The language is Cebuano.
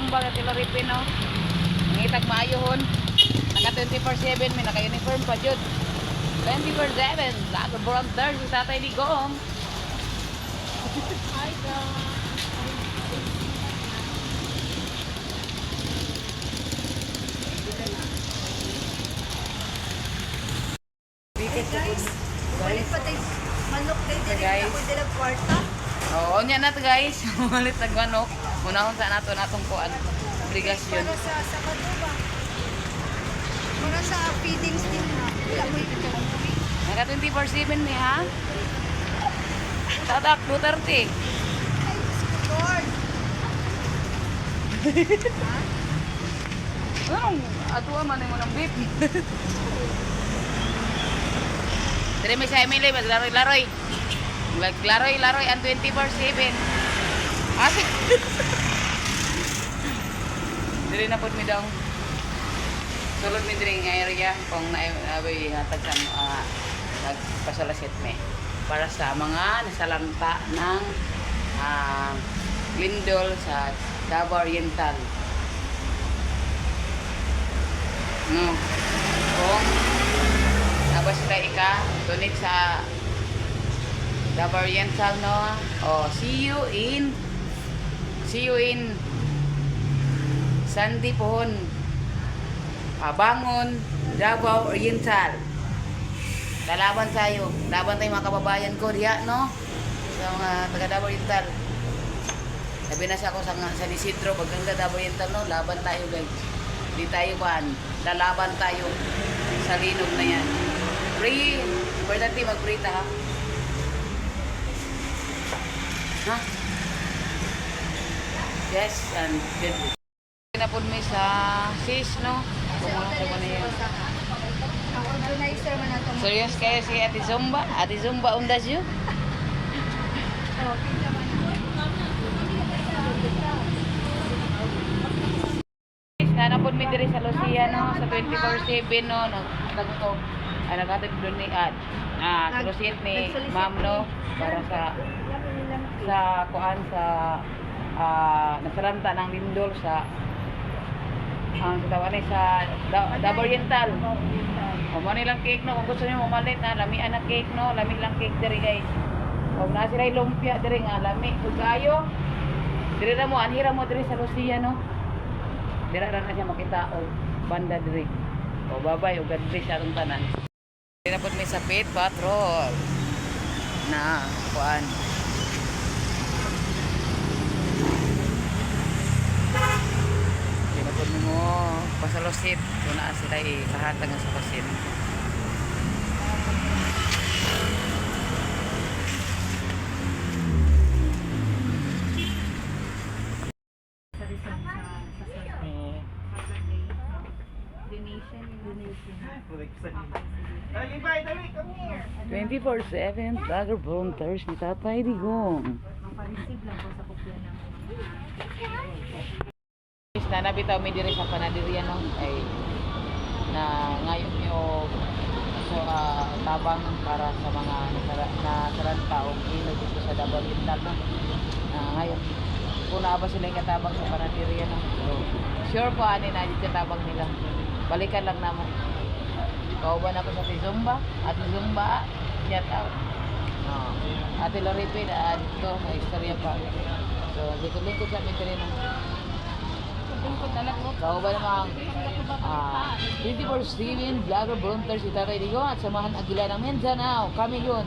Zumba, Ate Loripin, no? Ngitag maayohon. Naka 24/7 may naka-uniform pa jud. 24/7, vlogger volunteer si Tatay Digong. Hi guys. Guys, balik pa tayo manok day dili Guys. na ko dila kwarta. Oo, nya na to, guys. Malit nagmanok. Munahon sa nato natong kuan. Obligasyon. Para sa Sabado ba? Para sa feedings din na. Wala mo ito. Naka 24/7 mi ha? Tatak Duterte. Ay, Diyos ko, Lord. Anong atua man mo ng beef? Dire may sa Emily maglaroy-laroy. Maglaroy-laroy ang 24/7. Ah, dire na pud mi daw. Sulod mi dire nga area kung naabay hatag sa nagpasalasit mi para sa mga nasalanta ng lindol sa Davao Oriental. No. Kung naba sila ika, donate sa Davao Oriental, no? Oh, see you in Sandy Pohon, Pabangon, Davao Oriental. Lalaban tayo. Laban tayo, mga kababayan ko diya, no? Sa mga taga Davao Oriental. Sabi na siya ako sa San Isidro, pagkanga Davao Oriental, no? Laban tayo, guys. Di tayo kuan. Lalaban tayo sa linog na yan. Pray. Importante mag-pray ta, ha? Ha? Yes, and good. Pinapun mi sa sis, no? Pumunta ko na yan. Ang organizer man ato. Serious kayo si Ate Zumba? Ate Zumba undas you? Oh, kinsa man Nanapod mi diri sa Lucia, no, sa 24/7, no, nagtagtog. Ay naghatag doon ni at solicit ni Nagsolicit ma'am, no, para sa kuan sa nasaranta ng lindol sa ang sa tawag ni sa Davao Oriental. O mo nilang cake, no, kung gusto niyo mamalit na lamian na cake, no, lami lang cake diri, guys. Og naa sila lumpia diri nga lami pud kaayo. Diri ra mo anhira mo diri sa Lucia, no. Dira ra na siya makita og banda diri. O babay og God bless sa atong tanan. Diri na pud mi sa Pit Patrol. Na kuan. Diri na pud mo pasalosit kung naa sila ikahatag nga salosit. Donation. Donation. Dali, dali, come here. 24/7 vlogger volunteers ni Tatay Digong. Mapareceive lang ko sa kopya ng Nanabitaw mi diri sa panaderia, no, ay na ngayon yo so tabang para sa mga nasaranta o ino dito sa Davao Oriental, no. Na ngayon kung naa ba sila katabang sa panaderia, no. So, sure ko ani na dito katabang nila. Balikan lang namo. Kauban ako sa Ate Zumba, Ate Zumba, shout out. No. Ate Loripe na dito, may istorya pa. So, likod-likod sa amin diri, no. Kauban namang 24/7 vlogger volunteer si Tatay Digo at samahan Agila ng Mindanao. Kami yun.